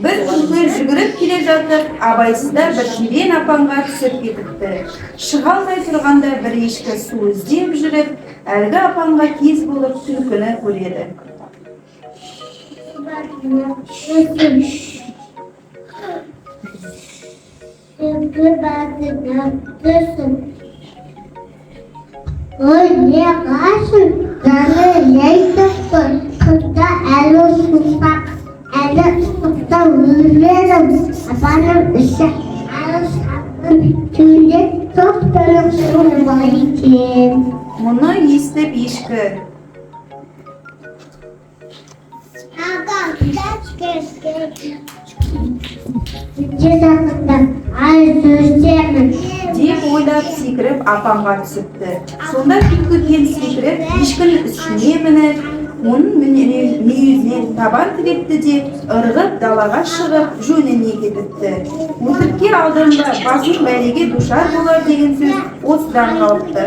Бір түлкі жүгіріп келе жатып, абайсызда бір терең апанға түсіп кетіпті. Шыға алмай тұрғанда, бір ешкі су іздеп жүріп, әлгі апанға кез болып, түлкіні көреді. Түсін. Түлкі басына түсін. Ой, не қашын, жаны жай тапты. Қыста әлі суық, әлі ыстықта өлерім. Апанның іші әлі салқын, түнде топ-тұнық су бар екен. Мұны естіп, ешкі: Түнде салқында ай жүрсемін. Деп ойлап, секіріп апанға түсіпті. Сонда түлкі кел секіріп, ешкінің үстіне мініп, оның мүйізінен табан тірепті де, ырғып далаға шығып, жөніне кетіпті. Өтірікке алданба, басың бәлеге душар болар деген сөз осыдан қалыпты.